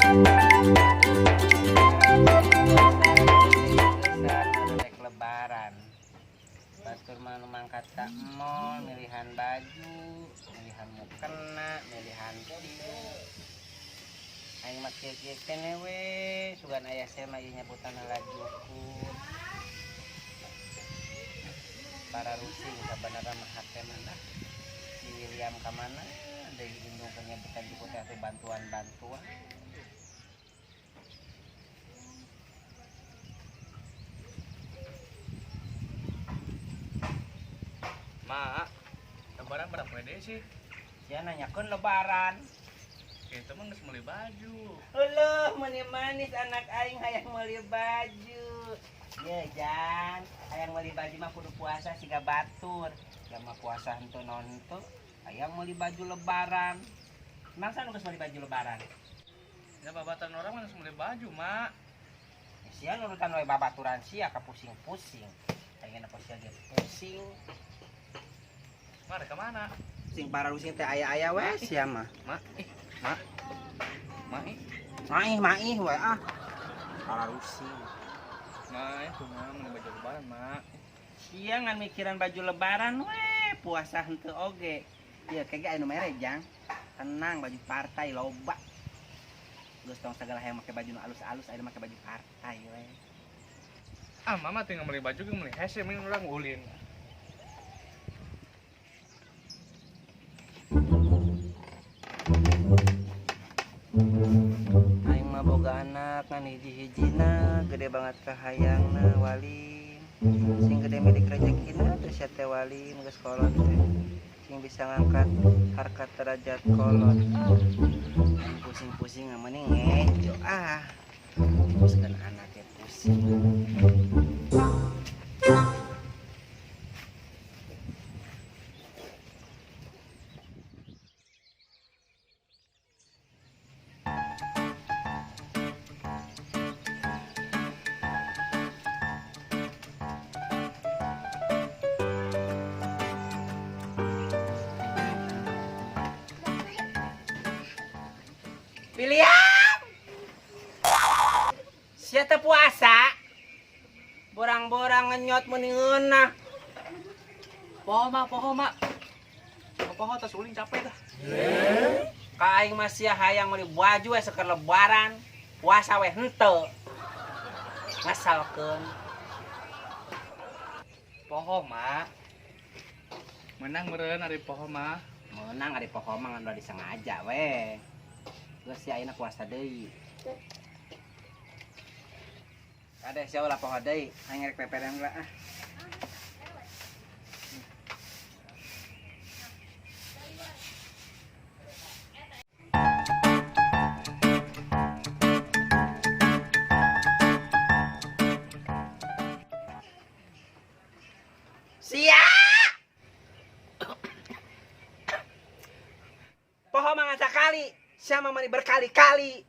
Rek lebaran. Batur mah nu mangkat ka mall, milihan baju, milihan mukena, milihan tiu. Aing mah kieu-kieu keneh we, sugan aya sia mah ieu nyebutan lajukun. Para rusing sabanarna mah hate mah. Si William ka mana? Deui indung keur nyebutan jukut teh atuh bantuan-bantuan. Ma, lebaran berapa deui sih? Sia nanyakeun lebaran. Kita mah geus meuli baju. Euleuh, meuni manis anak aing hayang meuli baju. Ye Jan, hayang meuli baju mah kudu puasa siga batur. Ya mah puasa henteu naon henteu, hayang meuli baju lebaran. Emang sana geus meuli baju lebaran? Ya babatan orang mah geus meuli baju, Mak. Ya, sia nurutan we babaturan sia ka pusing-pusing. Hayang apa sia ge pusing. Ma, rek ka mana? Sing pararusing teh aya-aya we sia mah. Ma, ih, Ma. Ma, ih. Maih, maih we ah. Pararusing. Ma, itu mah meuli baju lebaran, Ma. Sia ngan mikiran baju lebaran we, puasa henteu oge. Ieu kege aya nu mere, Jang. Tenang, baju partai loba. Geus tong sagala hayang make baju nu alus-alus, aya make baju partai we. Ah, mama tinggal meuli baju ge meuli hese mending urang ulin. Aing mah boga anak ngan hiji-hijina, gede banget kahayangna walim. Sing gede milik rezekina teh sia teh walim geus kolot teh. Sing bisa ngangkat harkat derajat kolot. Aing pusing-pusing mending ngejo ah. Pusingkan anaknya pusing. William! Sia teh puasa? Borang-borang ngenyot meuni ngeunah. Poho, Ma, poho, Ma. Poho tas ulin capek dah. Ka aing mah sia hayang meuli baju we seker lebaran, puasa we henteu. Ngasalkeun. Poho, Ma. Menang meureun ari poho, Ma. Menang ari poho mah ngan ulah disengaja we. Geus sia ayeuna puasa deui. Kade sia ulah poho deui, aing rek peperean heula ah. Sia! Poho mah ngan sakali, sia mah mani berkali-kali.